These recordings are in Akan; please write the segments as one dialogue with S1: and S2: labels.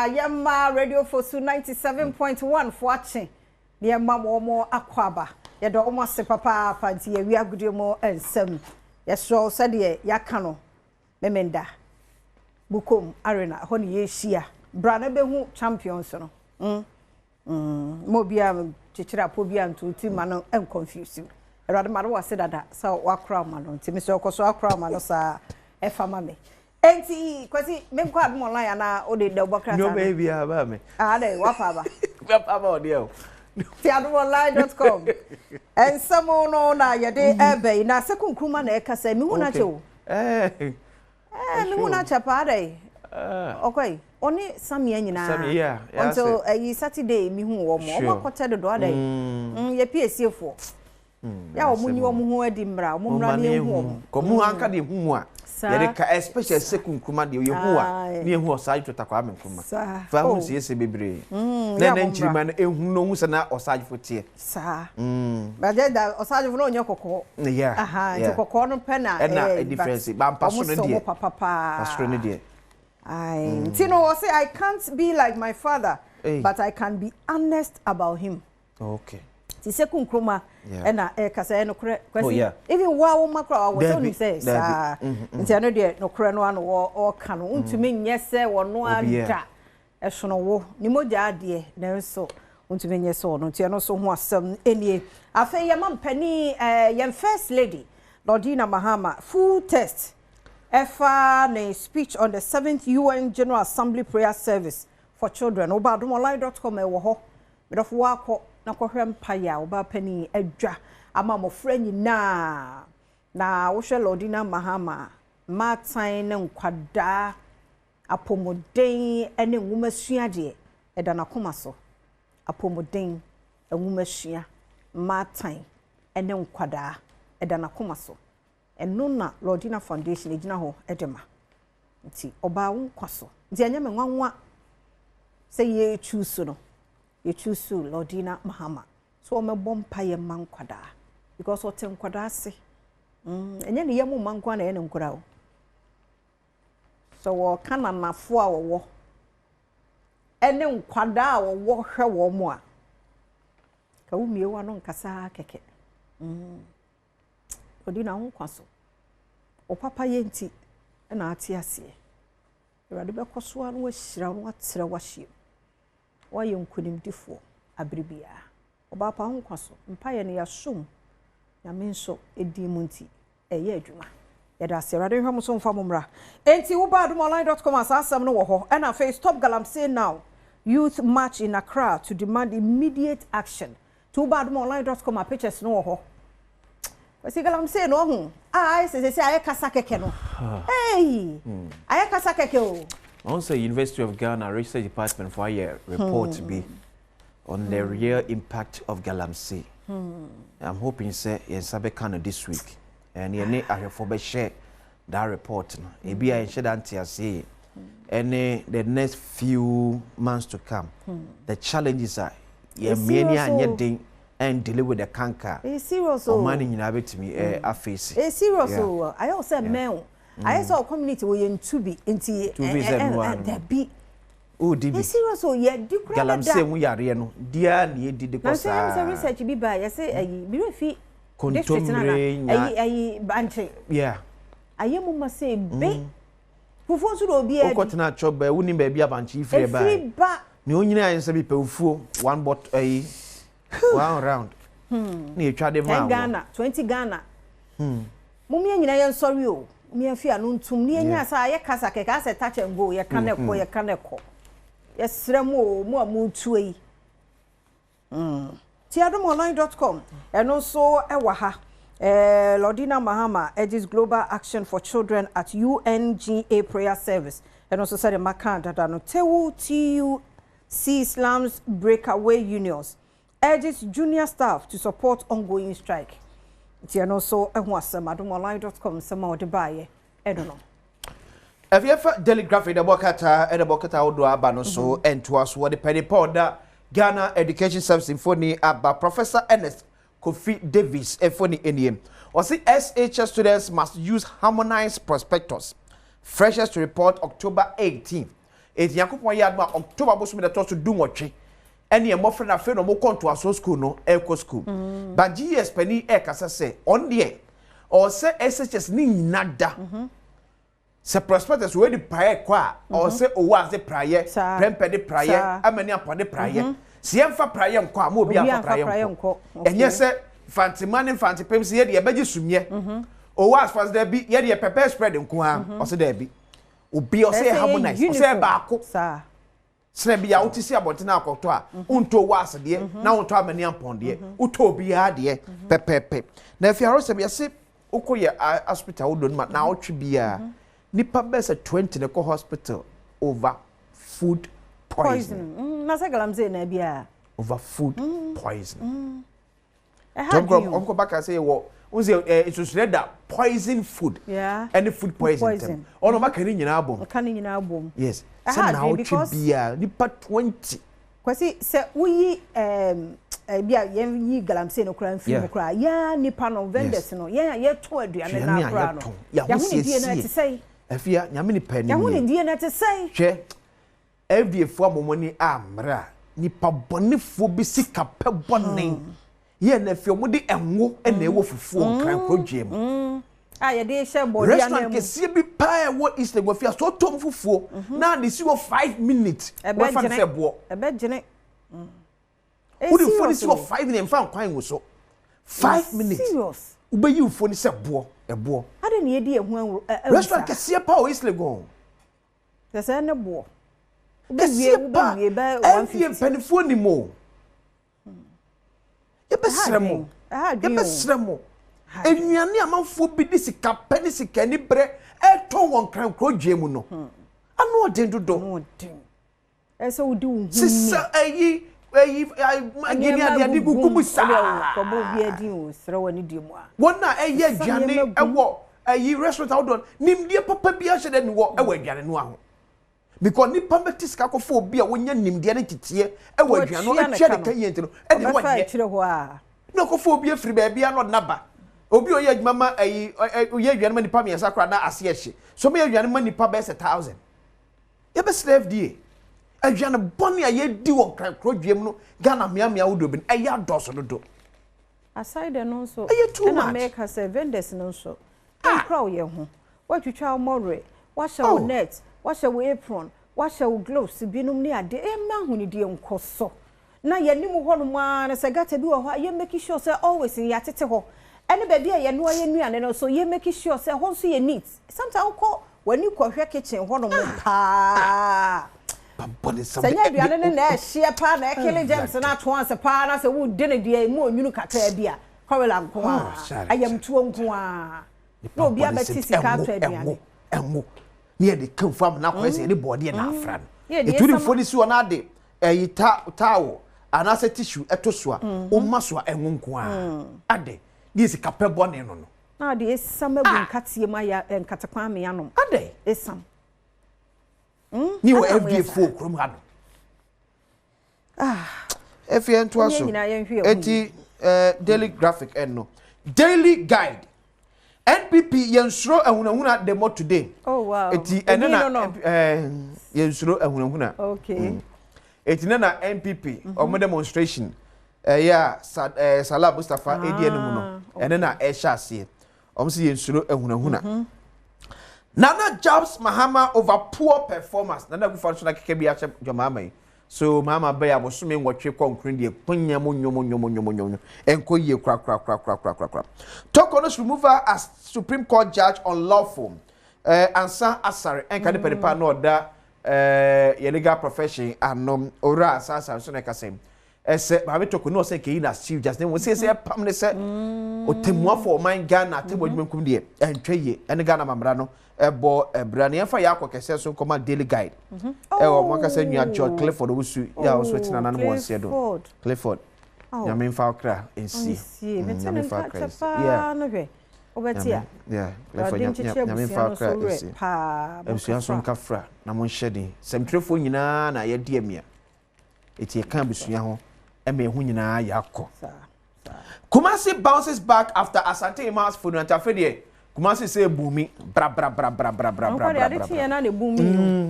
S1: Yɛma Radio Fosu 97.1 fo akye na yɛma wɔn akɔ aba. Yɛdɔ wɔn ase papaapa nti yɛwi agodie mu nsɛm. Yɛsrɛ wo sɛdeɛ yɛaka no Memenda Bukom Arena hɔ ne yɛhyia. Bra na bɛhu champions no. Ma obiara kyekyere apɔ bi anto ti ma no nconfuse wo. Awurade ma no wase dada sɛ wakora ma no nti mesrɛ kɔ so akora ma no saa ɛfa ma me. Enti Kwasi menkɔ Adom Online anaa wode da wobɔ krataa no?
S2: Nneɛma bi aba me.
S1: Ah, dɛ wafa aba.
S2: Wafa aba ɔdeɛ o.
S1: Ti adomonline.com. Nsɛm no na yɛde ɛbɛ yi na Sekou Nkrumah na ɛka sɛ mehu no akyɛ o.
S2: Eh.
S1: Eh, mehu no akyɛ paa dɛ. Ɔkɔ yi, ɔne Samia nyinaa.
S2: Samia, yeah.
S1: Until ɛyi Saturday mehu wɔn. Wɔn akɔtɛ dodo adɛ. Yɛ piesie-foɔ. Yɛ a wɔn nyi wɔn ho adi mmra, wɔn mmra ne ehu wɔn.
S2: Kɔ mu anka de ehu mu a. Yɛde ka especially Sekou Nkrumah deɛ yɛhu a ne yɛhu Ɔsagyefo Dr. Kwame Nkrumah. Fa ho nsiesie bebree. Na ne nkyirima no ehu no hu sɛ na Ɔsagyefo teɛ.
S1: Saa. But just that Ɔsagyefo no ɔnyɛ kɔkɔɔ.
S2: Yeah.
S1: Aha, nti kɔkɔɔ no pɛ na
S2: ɛna difference. Ba mpa so no deɛ.
S1: Wɔn papa paa.
S2: Pa so no deɛ.
S1: Aye. Nti no ɔse I can't be like my father, but I can be honest about him.
S2: Okay.
S1: Ti Sekou Nkrumah ɛna ɛkasa ɛyɛ nokorɛ Kwasi even wo a wo ma koraa wɔ sɛ wonim sɛ saa nti ɛno deɛ nokorɛ no ano ɔka no wontumi nyɛ sɛ ɔno ada ɛsono wo ne mogya adeɛ nanso wontumi nyɛ sɛ ɔno nti ɛno nso ho asɛm nie. Afei yɛma mpanin yɛn first lady Lordina Mahama full test ɛfa ne speech on the 7th UN General Assembly prayer service for children. Woba adomonline.com ɛwɔ hɔ. Medɔfo wakɔ na kɔhwɛ mpaeɛ a ɔbaa panin adwa ama mmɔfra nyinaa. Na wohwɛ Lordina Mahama mmaatan ne nkwadaa apɔmuden ne nwomasua deɛ ɛda n'akoma so. Apɔmuden, nwomasua, mmaatan ne nkwadaa ɛda n'akoma so. Ɛno na Lordina Foundation gyina hɔ de ma. Nti ɔbaa wo nkwa so. Nti ɛnyɛ me nwanwa sɛ yɛchoose no. Yɛchoose Lordina Mahama. So ɔmɛbɔ mpaeɛ ma nkwadaa. Because ɔte nkwadaa ase. Ɛnyɛ ne yam mma nko na ɛyɛ ne nkwadaa o. Sɛ wɔka nanafoɔ a wɔwɔ ɛne nkwadaa a wɔwɔ hwɛ wɔn a, ka wo mmie w'ano nkasa kɛkɛ. Lordina wo nkwa so. Wo papa yɛ nti ɛna ate aseɛ. Awurade bɛkɔ so ara na wahyira wo na watrɛ w'ahyɛm. Woayɛ nkonimdifoɔ abere biara. Ɔbaa pa ho nkwa so. Mpaeɛ no yɛasom. Nyame nso ɛdi mu nti ɛyɛ adwuma. Yɛda ase. Awurade nhwɛ mo so mfa mo mmra. Enti woba adomonline.com a saa asɛm no wɔ hɔ. Ɛna afei Stop Galamsey Now Youth March in Accra to demand immediate action. Nti woba adomonline.com a pictures no wɔ hɔ. Kwasi galamsey no ɔho a ayɛ sɛ ayɛ kasa kɛkɛ no. Hey! Ayɛ kasa kɛkɛ o.
S2: Ɔn sɛ University of Ghana Research Department for ayɛ report bi on the real impact of galamsey. I'm hoping sɛ yɛn nsa bɛka no this week. And yɛne ahwɛfoɔ bɛhyɛ that report no. Ebi a yɛnhyɛ da nte aseɛ ɛne the next few months to come. The challenges a yɛn mmea ni anyɛ den and deal with the canker.
S1: Ɛyɛ serious o.
S2: Ɔman no nyinaa bɛtumi aface.
S1: Ɛyɛ serious o. Ayɛ wo sɛ mmɛn o. Ayɛ sɛ community wɔ yɛn ntu bi nti dabi.
S2: O di bi.
S1: Ɛyɛ serious o. Yɛ di kura dada.
S2: Galamsey ho yareɛ no diaa na yɛdi de kɔ saa.
S1: Na sɛ research bi ba yɛsɛ ɛyi bi fi district na ɛyi ɛyi bankye.
S2: Yeah.
S1: Ayɛ mu ma sɛ ebe. Fufuo nso na obi adi.
S2: Wokɔtena atwɔ bɛɛ wonim baabi abankye firi ba.
S1: Efiri ba.
S2: Ne onyina ayɛ sɛ bi pɛ fufuo one bot ɛyi one round. Ne yɛtwa de maa
S1: 10 Ghana, 20 Ghana. Mo mmea nyinaa yɛn sɔre o. Mmea fi ano ntum. Ne yɛnya sa ayɛ kasa kɛkɛ asɛ touch and go. Yɛka ne kɔ, yɛka ne kɔ. Yɛsrɛ mo o, mo a mo tu yi. Ti adomonline.com ɛno nso ɛwɔ ha. Lordina Mahama urges global action for children at UNGA prayer service. Ɛno nso sɛde maka dada no. Tewu TUC slams breakaway unions. Urges junior staff to support ongoing strike. Nti ɛno nso ɛho asɛm adomonline.com nsɛm a wɔde baayɛ ɛno no.
S2: Ɛfiefa Daily Graphic ɛbɔ kata ɛde bɔ kata ahodoɔ aba no so ɛntoa so wɔde pɛne pa ɔda Ghana Education Service mfoni aba Professor Ernest Kofi Davis mfoni nie. Ɔsi SHS students must use harmonized prospectus. Freshers to report October 18. Enti Nyankopɔn yɛ adom a October bosome da ɛtɔ so 18 ɛne mmɔfra no afei na wɔkɔ ntoasoɔ school no ɛrekɔ school. But GES panin ɛrekasa sɛ ɔno deɛ ɔwɔ sɛ SHS ne nyina da. Sɛ prospectus wei de praeɛ kɔ a, ɔwɔ sɛ owó adze praeɛ, prɛmpɛ de praeɛ, amani apɔ de praeɛ. Sɛ yɛmfa praeɛ nkɔ a, ma obi amfa praeɛ nkɔ. Ɛnyɛ sɛ Mfantseman ne Mfantsepem sɛ yɛde yɛbɛgye sumiɛ. Owó asfo ase daabi, yɛde yɛpɛ bɛɛ spread nko ara. Ɔsɛ daabi. Obi ɔsɛ yɛ harmonize, ɔsɛ yɛ baako. Sɛ bi a wote si abɔnten akɔtɔ a, wontɔ owó ase deɛ, na wontɔ amani ampɔn deɛ, wotɔ obiara deɛ pɛpɛɛpɛ. Na afei arɔsɛm yɛse wokɔ yɛ hospital ahodoɔ no ma naawɔtwe biara nipa bɛyɛ sɛ 20 na ɛkɔ hospital over food poisoning.
S1: Poison. Na sɛ galamsey na biara.
S2: Over food poisoning. Ɛha ɔmkɔ baka sɛ yɛwɔ n sɛ nsusuɛ da poison food ɛne food poison ntɛm ɔno ɔmaka ne nyinaa bom.
S1: Ɔka ne nyinaa bom.
S2: Yes. Sɛ naawɔtwe biara nipa 20.
S1: Kwasi sɛ woyi ebi a yɛn yi galamsey no koraa mfiri mu koraa yɛn nipa no vendors no yɛn a yɛtɔn aduane no koraa no
S2: yɛho ne die no ɛte sɛn. Afia Nyame nipa ni
S1: yɛho ne die no ɛte sɛn.
S2: Hwɛ FDA foɔ a wɔn ani ammere a nipa bɔnefoɔ bi sika pɛ bɔne yɛ na afei wɔn de ɛnwo na ɛwɔ fufuo nkran kuro dua mu.
S1: A yɛde hyɛ bɔdeɛ
S2: restaurant kɛseɛ bi paa ɛwɔ East Legon afia so ɔtɔm fufuo na de si wɔ 5 minutes wɔfa no sɛ boɔ.
S1: Ɛbɛgyene.
S2: Wode fufuo no si wɔ 5 minutes, mfa nkwan ngu so, 5 minutes wobɛyi fufuo no sɛ boɔ ɛboɔ.
S1: Ade na yɛdi ɛho awuro.
S2: Restaurant kɛseɛ paa wɔ East Legon.
S1: Sɛ sɛ ne boɔ.
S2: Kɛseɛ paa FDA mpanimfoɔ nim o. Yɛbɛsrɛ mo, yɛbɛsrɛ mo, nnuane amanfoɔ bi de sika pɛ ne sika ani berɛ ɛtɔn wɔ nkrankoro dua mu no ano ɔden dodo.
S1: Ɛsɛ wodi wo ho ni.
S2: Sisa ɛyi ɛyi magi ne adeade gugu mu saa.
S1: Kɔbɔ obi adi o srɛ wɔ ne die mu a.
S2: Wɔn a ɛyɛ aduane ɛwɔ ɛyi restaurant ahodoɔ nimdeɛ papa bi ahyɛ dɛ ne wɔ ɛwɔ aduane no aho because nipa bɛte sika kɔfɔ obi a wonya nimdeɛ ne teteɛ ɛwɔ aduane no atua ne ka yie nti no ɛde wɔnyɛ na kɔfɔ obi afiri baabi a na ɔde naba obi a ɔyɛ adwuma ma ɛyi ɔyɛ aduane ma nipa mmiɛnsa koraa na ase ɛhye so ɔbɛyɛ aduane ma nipa bɛyɛ sɛ 1000. Yɛbɛsrɛ FDA, aduane bɔne a yɛdi wɔ nkrankoro dua mu no Ghana mmeammea ahodoɔ bi no ɛyɛ adɔɔso dodo.
S1: Aside no nso
S2: ɛyɛ too
S1: much. Ɛna mɛka sɛ vendors no nso nkura wo yɛn ho, woatwitwa wo mmɔwerɛ, woahyɛ wo net, woahyɛ wo apron, woahyɛ wo gloves binom ne adeɛ, ɛmma ahonidie nkɔ so na yɛnim hɔnom ara no sɛ gutter bi wɔ hɔ a yɛ make sure sɛ always yɛatete hɔ, ɛne baabi a yɛnoa yɛ nnuane no nso yɛ make sure sɛ hɔ nso yɛ neat. Sometimes wokɔ w'ani kɔhwɛ kitchen hɔnom paa sɛ nyɛ aduane no na ɛhyeɛ paa na ɛkele germs no ato ase paa na sɛ wodi no deɛ emu onwunu kakraa bi a kɔrela nko a ayamtuo nko a na obi abɛte sika atɔ aduane.
S2: Ɛnwo ne yɛde kamfo amena akɔyɛ sɛ yɛde bɔɔdeɛ na afra no ɛtu ne mfo no si hɔ na ade ɛyi towel anaasɛ tissue ɛto so a woma so a ɛnwo nko a ade ne yɛ sika pɛ bɔne no.
S1: Na ade esam agu nkateɛ mu ayɛ nkatekwan ame anom.
S2: Ade
S1: esam.
S2: Ne wɔ FDA fo kurom ha no. Efi ɛntoa so eti Daily Graphic ɛno Daily Guide, NPP yɛnsuro ahunahuna demo today.
S1: Oh wow.
S2: Eti ɛne na yɛnsuro ahunahuna. Eti ne na NPP ɔmo demonstration ɛyɛ a Salah Mustapha edi anim no ɛne na ɛhyɛ aseɛ ɔmo sɛ yɛnsuro ahunahuna. Nana jabs Mahama over poor performance. Nana Akufo nso na keka bi ahyɛ John Mahama yi so. Mahama bɛyɛ abosome 8 kɔ nkron deɛ kunya mu nwom nwom nwom nwom ɛnkɔ yie kora kora kora kora kora kora kora. Torkornoo's removal as Supreme Court judge unlawful. Ansa Asare ɛnka nipa nipa na ɔda yɛ legal profession ano, Owura Ansa Asare nso na ɛka sɛ ɛsɛ Maame Torkornoo ɔsɛ nkeyi na chief justice ne wɔn sɛ sɛ ɛpam ne sɛ ɔtɛmuafo ɔman Ghana atɛmu adwuma nkum deɛ ɛntwa yie ɛne Ghana mamra no ɛbɔ ɛbra ne yɛmfa yɛ akɔ kɛseɛ so nkɔma Daily Guide ɛwɔ ɔmo akasa nua George Clifford Owusu yɛ a ɔso tena nanom wɔn seɛ do. Clifford, Nyame mfa ɔkra nsie. Nyame mfa ɔkra nsie, yeah.
S1: Wobɛte a
S2: yeah, Clifford, Nyame mfa ɔkra nsie, abusua so nkafra na mo nhyɛ den. Sɛmtwerɛfoɔ nyinaa na yɛdi amia eti yɛka abusua ho ɛma ɛho nyinaa yɛakɔ. Kumasi bounces back after Asante Ima's funeral. Nti afei deɛ Kumasi sɛ ebumi bra bra bra bra bra bra bra bra
S1: bra.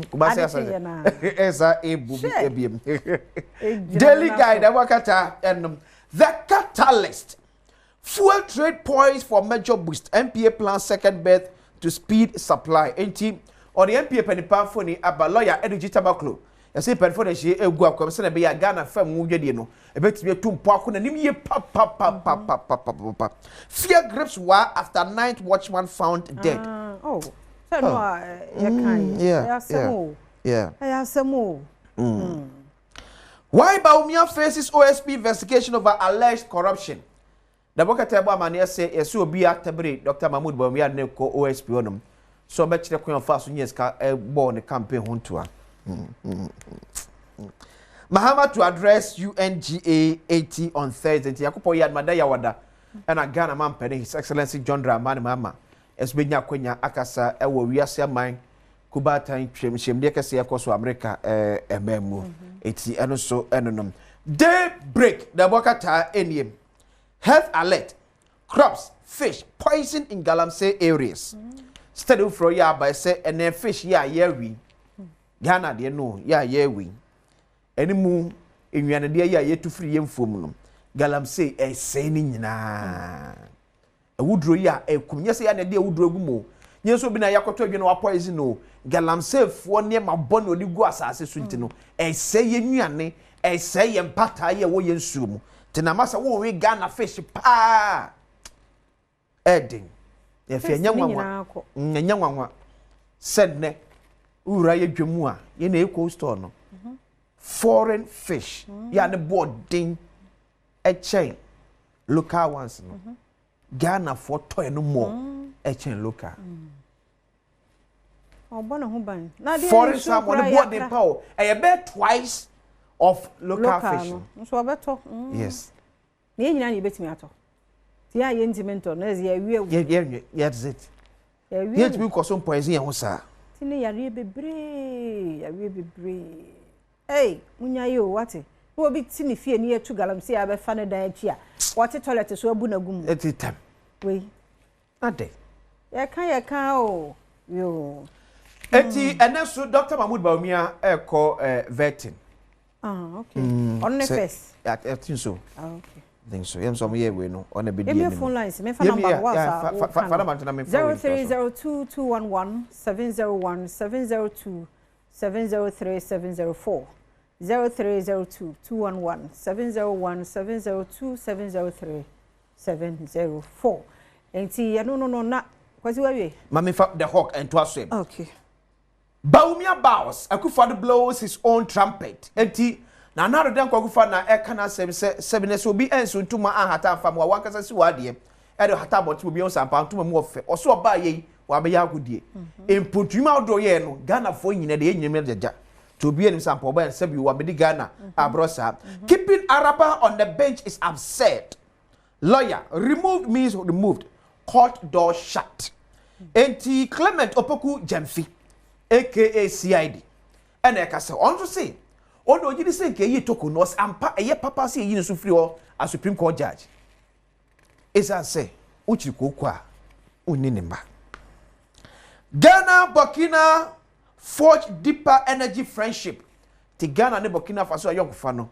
S2: Kumasi asa ɛsa ebumi ebiem. Daily Guide ɛwɔ kata ɛnum the catalyst fuel trade poised for major boost NPA plans second berth to speed supply enti ɔde NPA panipa mfoni aba lawyer ɛde gyi tabaklo Yɛse mpanyinfoɔ de nhyehyɛeɛ regu akwam sɛdeɛ ɛbɛyɛ a Ghana fam ngo dwadie no ɛbɛtumi atu mpɔ akɔ n'anim yie papapapapapapa. Fear grips Waa after night watchman found dead.
S1: Ah, oh, sɛ no a yɛka yi, ɛyɛ asɛm o, ɛyɛ asɛm o.
S2: Why Bawumia faces OSP investigation over alleged corruption? Na Bokɛtɛ bɔ amanneɛ se yɛse obi atabiri Dɔkta Mahmood Bawumia de no rekɔ OSP hɔnom sɛ ɔbɛkyerɛ kwan a ɔfaa so nyaa sika bɔɔ ne campaign ho ntoa. Mahama to address UNGA 80 on Thursday. Nti Nyankopɔn yɛ adom ada Yawada ɛna Ghana mampanin His Excellency John Dramani Mahama nso bɛnya akwanya akasa ɛwɔ wiase aman kubaatan twam nhyiamdeɛ kɛseɛ ɛkɔ so Amerika ɛman mu. Eti ɛno nso ɛnonom. Day break na ɛbɔ kataa ɛnie. Health alert, Crops, fish poison in galamsey areas. Study foforɔ yɛ aba sɛ ɛnɛ fish yɛ a yɛawi, Ghana deɛ no yɛ a yɛawi, ɛne mu nnuanedeɛ yɛ a yɛtu firi yɛn mfuo mu no, galamsey ɛsɛe ne nyinaa. Awuduro yi a ɛkum, nyɛ sɛ yɛn na ɛde awuduro agu mu o, nyɛ sɛ obi na yɛakɔtɔ adwa na wapoison o, galamseyfoɔ nneɛma bɔne a wɔde gu asase so nti no, ɛresɛe yɛn nnuane, ɛresɛe yɛn mpataa yi a ɛwɔ yɛn nsuo mu. Nti na ama sɛ worewe Ghana fish paa a, ɛyɛ den. Na afei ɛnyɛ nwanwa, ɛnyɛ nwanwa sɛ nnɛ wowura yɛ dwa mu a, yɛn na ɛyɛ cold store no, foreign fish yɛ a ne boɔ den ɛkyɛn local ones no mhm. Ghanafoɔ tɔ ɛno more mm. ɛkyɛn local.
S1: Mm. Ɔbɔ ne ho ban.
S2: Foreign salmon ne boɔ den pa o ɛyɛ bɛyɛ twice of local, local fish.
S1: No nso ɔbɛtɔ.
S2: Mm. Yes.
S1: Na yɛn nyinaa na yɛbɛtumi atɔ. Ti a yɛntumi ntɔ no ɛsɛ yɛawie wu.
S2: Yɛ yɛ that's it.
S1: Yɛawie wu.
S2: Yɛntumi nkɔ so mpoison yɛn ho saa.
S1: Ti ne yareɛ bebree yareɛ bebree. Ei munya yi o wate na obi te ne fie ne yɛtu galamsey a bɛfa ne dan akyi a wɔte toilet so abu no agu mu.
S2: Ɛte tam.
S1: Wei.
S2: Adɛn.
S1: Yɛka yɛka o yoo.
S2: Eti ɛnɛ so Dr. Mahmood Bawumia ɛkɔ eh, vetting.
S1: Ah, okay. Ɔno ne first.
S2: I think so.
S1: Ah, okay.
S2: Think so. Yɛm sɛ ɔmo yɛ wei no, ɔna bɛ di anim.
S1: Yɛmie phone lines, mefa number no wasa wo
S2: kan. Fa number no na mefa wei.
S1: 0302 211 701 702 703 704 0302 211 701 702 703 704 Nti yɛno no no na Kwasi wawie.
S2: Ma mefa The Hawk ntoa so ɛ.
S1: Okay.
S2: Bawumia bows, Akufo-Addo blows his own trumpet. Enti, Nana Addo Dankwa Akufo-Addo na ɛka n'asɛm sɛ, sɛbi na sɛ obi ansi ntoma anhata amfa ma wa, wankasa si w'adeɛ de hata abɔnten ma obi ahu sɛ ampa ntoma mu ɔfɛ. Ɔse ɔbaa yei, wabɛyɛ agodie. Mpontu nnwuma ahodoɔ ɔyɛɛ no, Ghanafoɔ nyina deɛ yɛn nyina mu gyagya. Nti obiara nim sɛ ampa ɔbaa no sɛbi wabɛdi Ghana aborɔ saa. Keeping Araba on the bench is absurd. Lawyer, removed means removed, court door shut. Enti Clement Opoku Gyamfi aka CID ɛna ɛka sɛ ɔno nso se ɔno deɛ ɔgye di sɛ nka ɛyi Toko no ɔsɛ ampa ɛyɛ papa sɛ ɛyi no so firi hɔ as Supreme Court judge. Ɛsiane sɛ wokyiri kooko a wonni ne mma. Ghana Burkina forge deeper energy friendship. Te Ghana ne Burkina Faso ayɔnkofa no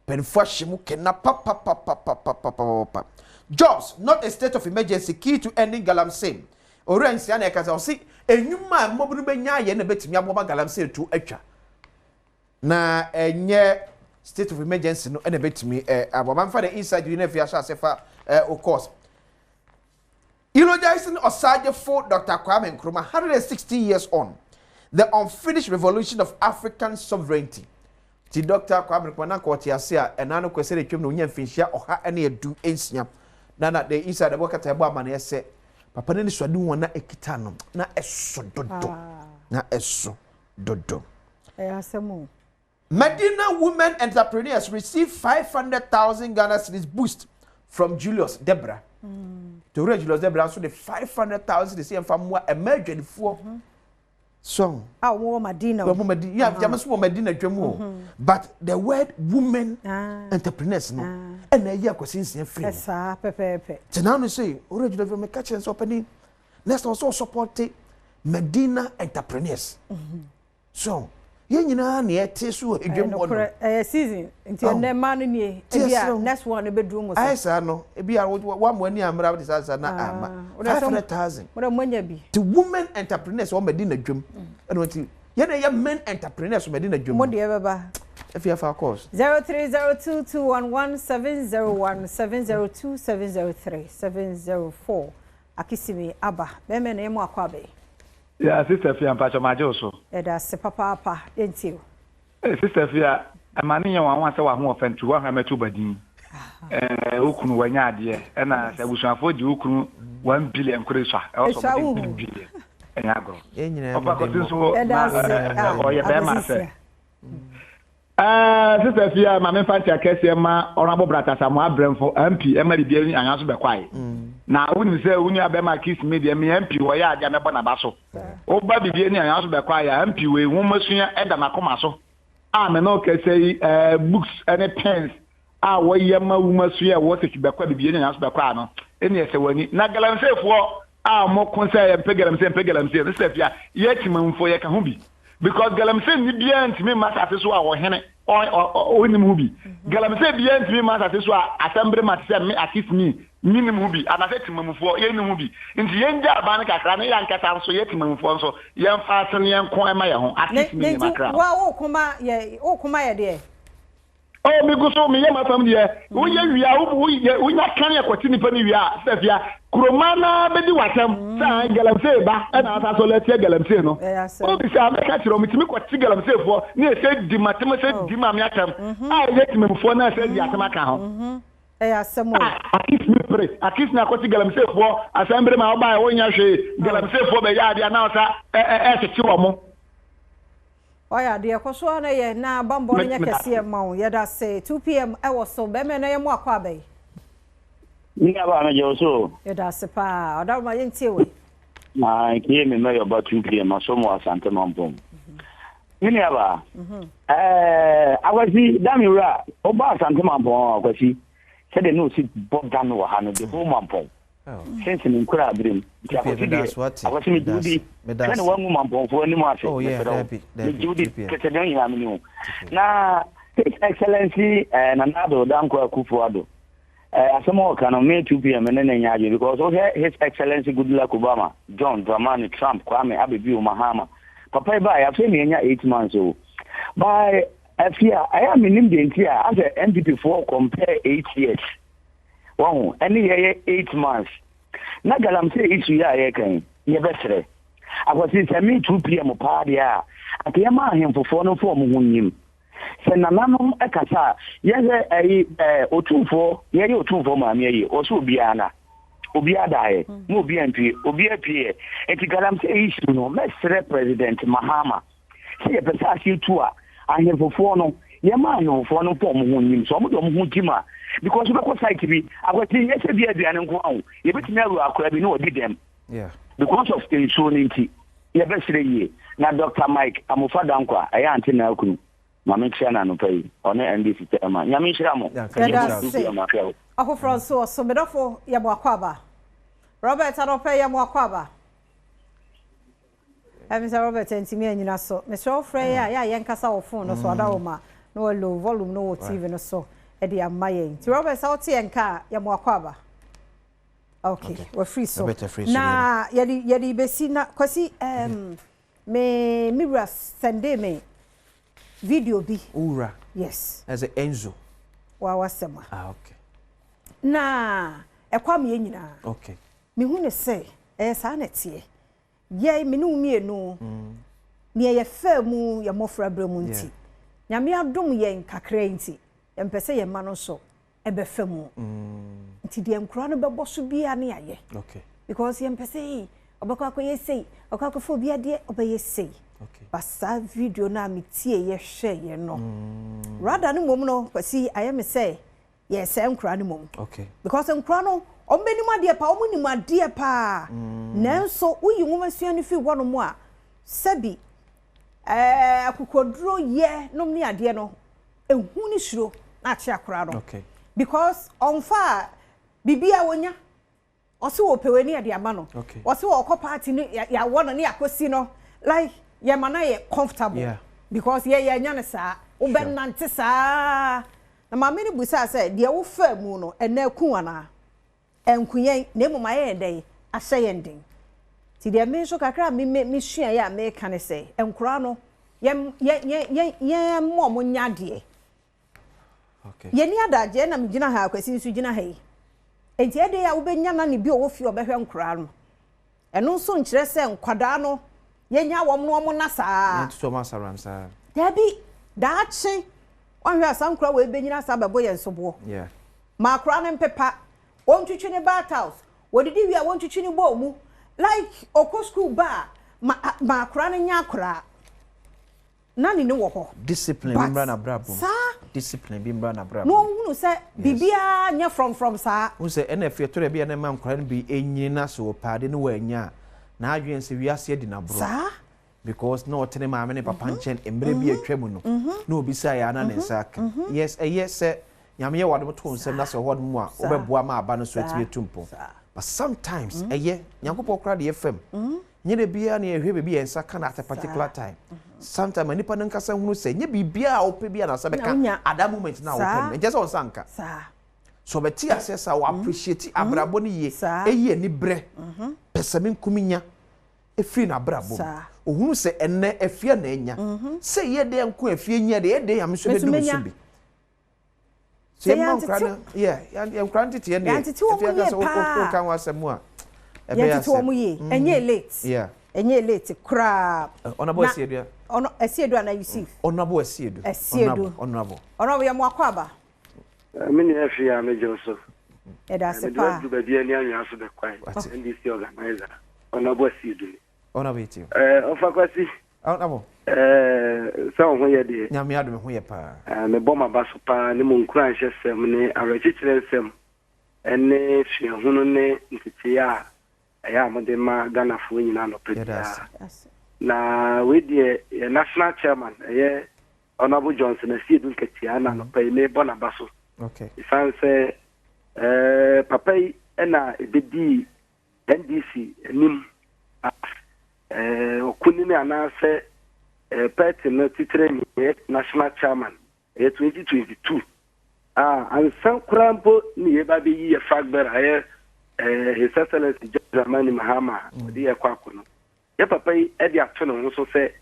S2: Mpanyinfoɔ ahyɛ mu kena papapapapapapapa. Jobs not a state of emergency key to ending galamsey. Owura Nsia na ɛka sɛ ɔse enyuma a mmabunu bɛnya ayɛ na ɛbɛtumi aboa ma galamsey to atwa. Na ɛnyɛ state of emergency no ɛna ɛbɛtumi aboa. Ma mfa the inside yi na afei ahyɛ ase fa o course. Eulogizing Osagyefo Dr. Kwame Nkrumah 160 years on, the unfinished revolution of African sovereignty. Ti Dr. Kwame Nkrumah na nka ɔte ase a ɛna no kwesɛ de twam na onya mfinhyia 116. Na the inside ɛbɔ kata ɛbɔ amaneɛ sɛ papa no ne suade ho na ekita no na ɛso dodo. Na ɛso dodo.
S1: Ɛyɛ asɛm o.
S2: Medina women entrepreneurs receive 500,000 Ghana cedis boost from Julius Debra. Towura Julius Debra nso de 500,000 cedis yɛmfa mmoa mmaa adwadifoɔ. So.
S1: A wɔn wɔ Madina.
S2: Wɔn Madina. Yeah, gyama so wɔ Madina dwam o. But the word women entrepreneurs no ɛna ɛyɛ akwasi nsia firi mu.
S1: Ɛsaa pɛpɛɛpɛ.
S2: Tena no sɛ owura Julius Debra meka kyerɛ sɛ ɔpanin. Next ɔsɛ ɔsupport Medina entrepreneurs. So yɛn nyinaa na yɛte so wɔ edwam hɔ no.
S1: Ɛyɛ season nti ɛnɛ mmaa no nie, ebi a next one no bɛduru mo so.
S2: Ayɛ saa no, ebi a wɔn ani amera de saa saa na ama 500,000.
S1: Mo dɛ mo anya bi.
S2: Ti women entrepreneurs wɔn Medina dwam ɛna wɔn ti yɛn na yɛ men entrepreneurs wɔ Medina dwam.
S1: Mo deɛ bɛba.
S2: Efi afa course.
S1: 0302211701 702 703 704 Akisimi aba bɛrima na emu akɔ abɛyi.
S3: Yeah, Sister Fia, mpakyɛ magye wo so.
S1: Yɛda ase papaapa, yɛntie o.
S3: Hey, Sister Fia, ɛma ne nyɛ nwanwa sɛ w'ahoɔfɛ nti woahwɛ mɛto ba din. Eh, wo kunu wanya adeɛ, ɛna sɛ abusuafoɔ gye wo kunu 1 billion koro sua, ɛwɔ sɛ ɔmo de 3 billion, ɛnyɛ agorɔ. Ɔfa kɔsi nso na ɔyɛ bɛrima sɛ. Eh, Sister Fia, ma memfa nkyɛ kɛseɛ ma Honorable Bratasamoa Abrɛmfo MP ɛma biribiara ni anwa so bɛkwae. Na wonim sɛ wo nua bɛrima Kiss me deɛ, me MP wɔyɛ adeɛ a mɛbɔ n'aba so. Woba biribiara ni anwa so bɛkwae a, MP wei nwoma sua ɛda n'akoma so. A me ne wo kɛsɛ yi, eh, books ne pens a wɔyɛ ma nwoma sua a ɛwɔ sɛ bɛkwa biribiara ni anwa so bɛkwae no, ɛne ɛsɛ w'ani. Na galamseyfoɔ a wɔko sɛ yɛmpɛ galamsey, yɛmpɛ galamsey no, Sister Fia, yɛ Timamfoɔ yɛka ho bi. Because galamsey ni biara ntumi mma asase so a ɔhene ɔnnim ho bi. Galamsey biara ntumi mma asase so a asɛmbere ma te sɛ me akis me mennim ho bi anaasɛ temamufoɔ yɛnnim ho bi. Nti yɛngya aban no kakra na yɛn ankasa nso yɛ temamufoɔ nso yɛmfa ase na yɛnko ɛma yɛn ho. Akis me nim akra.
S1: Wa wo ma yɛ wo ma yɛ deɛ.
S3: Oh, me gu so meyɛ m'afam deɛ. Woyɛ wie a, woyɛ wonya kan ɛkɔte nipa no wie a, sɛ fia kuroma na bɛdi w'atɛm sɛ an galamsey ba ɛna asa so lɛteɛ galamsey no. Wobisa mɛka kyerɛ wɔn, metumi kɔte galamseyfoɔ ne ɛsɛ di m'atɛm ɛsɛ di maame atɛm a ɛyɛ temamufoɔ na ɛsɛ di asɛm aka ho.
S1: Ɛyɛ asɛm o.
S3: Akis mi pere, akis na akɔte galamseyfoɔ asɛm bere ma wobaeɛ wonyɛ hwee, galamseyfoɔ bɛyɛ adeɛ na ɔsa ɛɛtete wɔn.
S1: Wayɛ adeɛ, kɔ so ara na yɛ na bammɔ no nyɛ kɛseɛ ma wo. Yɛda ase. 2 p.m. ɛwɔ so. Bɛrima na yɛ mo akɔ aba yi.
S4: Me nua baa, megye wo so o.
S1: Yɛda ase paa. Ɔdaroma, yɛntie wei.
S4: Na nkie me mɛyɛ ɔba 2 p.m. aso mu Asante Mampɔn. Me nua baa, Akwasi da me wura, ɔba Asante Mampɔn Akwasi, sɛdeɛ na ɔsi bɔ dame wɔ ha no, the whole Mampɔn. Since ne nkura abere mu. Nti Akwasi deɛ, Akwasi megye wo di. Sɛ ne wangu Mampɔnfoɔ anim ase, mesrɛ wo. Megye wo di, kɛsɛ deɛ nyinaa mene wo. Na His Excellency Nana Addo Dankwa Akufo-Addo, asɛm a ɔka no, me 2 p.m. ne ne nyɛ adwene because wohwɛ His Excellency Goodluck Obama, John Dramani, Trump, Kwame Abebio Mahama, papa yi baeɛ afei na yɛanya 8 months o. By afei a ɛyɛ a menim deɛ nti a asɛ NPP foɔ compare 8 years wɔho ɛne yɛyɛ 8 months na galamsey issue yɛ a yɛka yi, yɛbɛserɛ Akwasi sɛ me 2 p.m. paa deɛ a anka yɛma ahemfofoɔ no mfa ɔmo ho nyim sɛ nananom kasa a yɛhwɛ ɛyi ɛɛ otumfoɔ, yɛyɛ otumfoɔ maame ayi ɔsɛ obiara na obiara daeɛ na obiara mpie, obiara pie yɛ. Nti galamsey issue no, mɛsrɛ President Mahama sɛ yɛpɛ sɛ aseɛ tu a, ahemfofoɔ no, yɛma ahemfofoɔ no mfa ɔmo ho nyim sɛ ɔmo de ɔmo ho gyim a, because wobɛkɔ site bi, Akwasi, nyɛ sɛ bi aduane nko a o, yɛbɛtumi awura akora bi na ɔdi dɛm because of nsuo no. Nti yɛbɛsrɛ yie na Dr Mike Amofa Dankwa, ɛyɛ ante na akunu maame kyerɛ no anɔpa yi, ɔne NDC chairman. Nyame nhyira mo.
S1: Yɛda ase. Afoforɔ nso wɔ so. Medɔfo, yɛ mo akɔ aba. Robert anɔpɛ, yɛ mo akɔ aba. Ɛmi sɛ Robert ntumi anyina so. Mesrɛ wo, frɛ yɛ a yɛ a yɛnkasa wɔ phone no so, adaworoma na wɔ low volume no wɔ TV no so ɛde ama yɛn. Nti Robert, sɛ wote yɛn ka a, yɛ mo akɔ aba. Okay, wafiri so. Na yɛde bɛsi na Kwasi, me wura sende me video bi.
S2: Wura?
S1: Yes.
S2: Ɛsɛ Enzo.
S1: Wa wasɛm a.
S2: Ah, okay.
S1: Na ɛkɔ ama yɛn nyinaa. Mehu ne sɛ ɛyɛ saa na ɛteɛ. Yɛn me ne wo mmienu nea yɛfaa mu yɛ mmɔfra berɛ mu nti, Nyame adom yɛn kakra yi nti, yɛmpɛ sɛ yɛn mma no nso ɛbɛfa mu. Nti deɛ nkora no bɛbɔ so biara ne yɛayɛ. Because yɛmpɛ sɛ ei ɔbɛkɔ akɔyɛ sei, ɔkɔ akɔfa obi adeɛ, ɔbɛyɛ sei. But saa video no a metie yɛhwɛeɛ no, rather no mmom no, Kwasi, ayɛ me sɛ yɛsɛe nkora no mmom. Because nkora no, ɔmo bɛnim adeɛ paa, ɔmo nim adeɛ paa. Nanso woyi nwoma sua no firi hɔnom a, sɛbi akokoduro yɛ nom ne adeɛ no, ehu ne suro na akye akora no. Because ɔmfa a biribi a wonya. Ɔse ɔpɛ wei ne yɛde ama no. Ɔse ɔkɔ party no yɛawɔ no ne yɛakɔsi no. Like yɛma no ayɛ comfortable because yɛ yɛanya no saa. Wobɛnante saa. Na maame no busaa sɛ deɛ wofaa mu no ɛnɛ aku wo anaa? Anku yɛn na mmom ayɛ yɛn dɛn? Ahyɛ yɛn den. Nti deɛ me nso kakra a me me mesuaeɛ a meka ne sɛ nkoraa no yɛn yɛn yɛn yɛn mma wɔn nyɛ adeɛ. Yɛnni adagyeɛ na megyina ha, Kwasi nso gyina ha yi. Enti ɛdeɛn a wobɛnya nanny bi a ɔwɔ fie a ɔbɛhwɛ nkoraa no. Ɛno nso nkyerɛ sɛ nkwadaa no yɛnya wɔn na wɔn nna saa.
S2: Yɛntoto wɔn asaram saa.
S1: Dabi, daakye woanhwɛ a saa nkoraa wei bɛnyini asa abɛbɔ yɛn soboɔ.
S2: Yeah.
S1: Ma akoraa no mpepa, wɔntwitwi ne bath house, wɔdidi wie a wɔntwitwi ne bowl mu. Like ɔkɔ school ba a, ma ma akoraa no nyɛ akoraa. Na ne ne wɔ hɔ.
S2: Discipline bi
S1: But
S2: mmra n'abrabɔ mu.
S1: saa.
S2: Discipline bi mmra n'abrabɔ
S1: Na
S2: mu.
S1: ɔnhunu sɛ
S2: Yes.
S1: biribiara nyɛ frɔmfrɔm saa.
S2: Wohu sɛ ɛna afei ɛtɔ da bi a na ɛma nkwadaa no bi nyini na sɛ ɔpɛ ade na wannya a, n'adwene ne sɛ wiase adi no aborɔ.
S1: Saa.
S2: Because na ɔte ne maame ne papa nkyɛn mmerɛ bi a atwa mu no, na ɔbisaeɛ a na ne nsa aka. Yes, ɛyɛ sɛ Nyame yɛ w'adom to wo nsam na sɛ ɔhɔ nom a wobɛboa ma aba no so atumi atu mpɔn. But sometimes ɛyɛ, Nyankopɔn koraa deɛ fam. Nyɛ da biara na yɛhwɛ baabi a yɛn nsa ka no at a particular time. Sometimes ma nipa no nkasa hunu sɛ nyɛ biribiara a wopɛ biara na nsa bɛka at that moment no a wopɛ no. Ɛnkyerɛ sɛ wo nsa nka. Sɛ ɔbɛte aseɛ saa, ɔ appreciate abrabɔ no yie, ɛyi anibrɛ, pɛsɛmenkominya firi n'abrabɔ mu. Ɔhunu sɛ ɛnnɛ afie na anya. Sɛ ɛyɛ dɛn nko a afie nya deɛ, ɛyɛ dɛn a me nso ɛbɛdu me so bi.
S1: Sɛ
S2: yɛma nkora
S1: yɛantete
S2: no yɛ yɛn nkora no tete yɛn deɛ
S1: yɛantete wɔn
S2: efi aka
S1: yie
S2: sɛ
S1: paa
S2: woka ho asɛm a ɛbɛyɛ
S1: yɛantete
S2: asɛm
S1: wɔn yie ɛnyɛ late
S2: yeah
S1: ɛnyɛ late koraa
S2: Honorable
S1: na
S2: Asiedu
S1: ɔno Asiedu anaa Yusuf
S2: Honorable Asiedu
S1: Asiedu
S2: Honorable Honorable
S1: Honorable yɛ mo akɔ aba
S5: Me nua afie a megye wo so.
S1: yɛda ase
S5: Mede
S1: paa
S5: waduru baabi a ni anwea so bɛkwae.
S2: Wate.
S5: NDC organizer Honorable Asiedu ni.
S2: Honorable Etie
S5: Ɔfa Kwasi.
S2: Honorable.
S5: Ɛɛ, sɛ wo ho yɛ deɛ.
S2: Nyame adom me ho yɛ paa.
S5: Ɛɛ, mebɔ m'aba so paa ne mo nkuranhyɛsɛm ne awerɛkyekyerɛ nsɛm ne suahunu ne ntetee a ɛyɛ a mode ma Ghanafoɔ nyinaa anɔpa
S2: Yɛda ase.
S5: biara. Na wei deɛ yɛ National Chairman ɛyɛ Honourable Johnson Asiedu Nketia na anɔpa yi mebɔ n'aba so.
S2: Okay.
S5: Ɛsiane sɛ ɛɛ papa yi na ɛbɛdii NDC anim as ɔkunini anaasɛ party no titire ni national chairman ɛyɛ 2022 a ansa koraa mpo ne yɛba bɛyi yɛ flag bearer ɛyɛ His Excellency John Dramani Mahama a ɔde yɛ kɔ akɔ no yɛ papa yi de ato ne ho so sɛ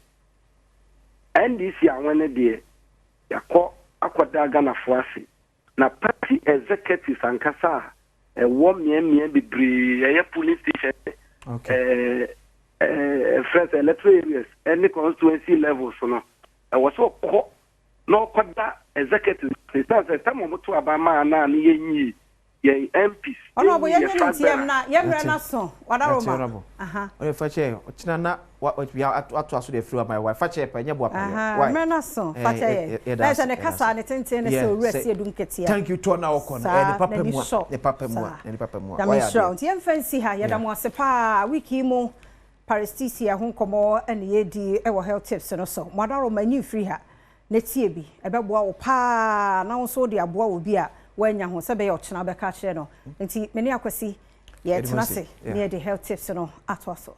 S5: NDC awene deɛ yɛakɔ akɔda Ghanafoɔ ase Na party executives ankasa a ɛwɔ mmeammea bebree, ɛyɛ polling station,
S2: Okay.
S5: ɛɛ ɛfrɛ sɛ electoral areas ɛne constituency levels no, ɛwɔ sɛ ɔkɔ na ɔkɔda executives ase. Ɛsiane sɛ tam a wɔto aba maa no a ne yɛnyii yɛn MPs,
S1: Honorable
S5: yɛnyii
S1: yɛnyɛ
S5: yɛn
S1: ne
S5: flag
S1: ntiam
S5: bearer.
S1: na yɛn mmerɛ
S2: Yɛte.
S1: no aso
S2: Yɛte
S1: wadaroma
S2: honorable.
S1: aha.
S2: Ɔyɛ fa kyɛ ɔkyena na wa watumi atoa so de afiri ama yɛ why fa kyɛ pa ɛnyɛ boa pa yɛ
S1: Aha,
S2: why
S1: mmerɛ no aso fa
S2: Eh,
S1: kyɛ
S2: eh,
S1: yɛn
S2: eh, yɛda
S1: na
S2: ase
S1: sɛ ne
S2: yɛda
S1: kasa
S2: ase
S1: ne tenten ne sɛ
S2: yeah
S1: owura
S2: sɛ
S1: Asiedu Nketia
S2: thank you tour na ɔkɔ no ɛyɛ
S1: saa
S2: ne papa
S1: n'ani
S2: mu a
S1: sɔ
S2: ne papa mu a
S1: saa
S2: ne papa mu a
S1: Nyame
S2: wayɛ
S1: nhyira wo
S2: adeɛ
S1: nti yɛmfa nsi ha yɛda
S2: yeah
S1: mo ase paa week yi mu paresthesia ho nkɔmmɔ ne yɛdi wɔ health tips no so mo adaroma nyi mfiri ha na tie bi ɛbɛboa wo paa na wo nso wode aboa obi a woanya ho sɛ bɛyɛ ɔkyena bɛka akyerɛ no nti me ne Akwasi
S2: yɛde mo
S1: yɛtena
S2: ase
S1: ase na
S2: yeah
S1: yɛde health tips no atoa so.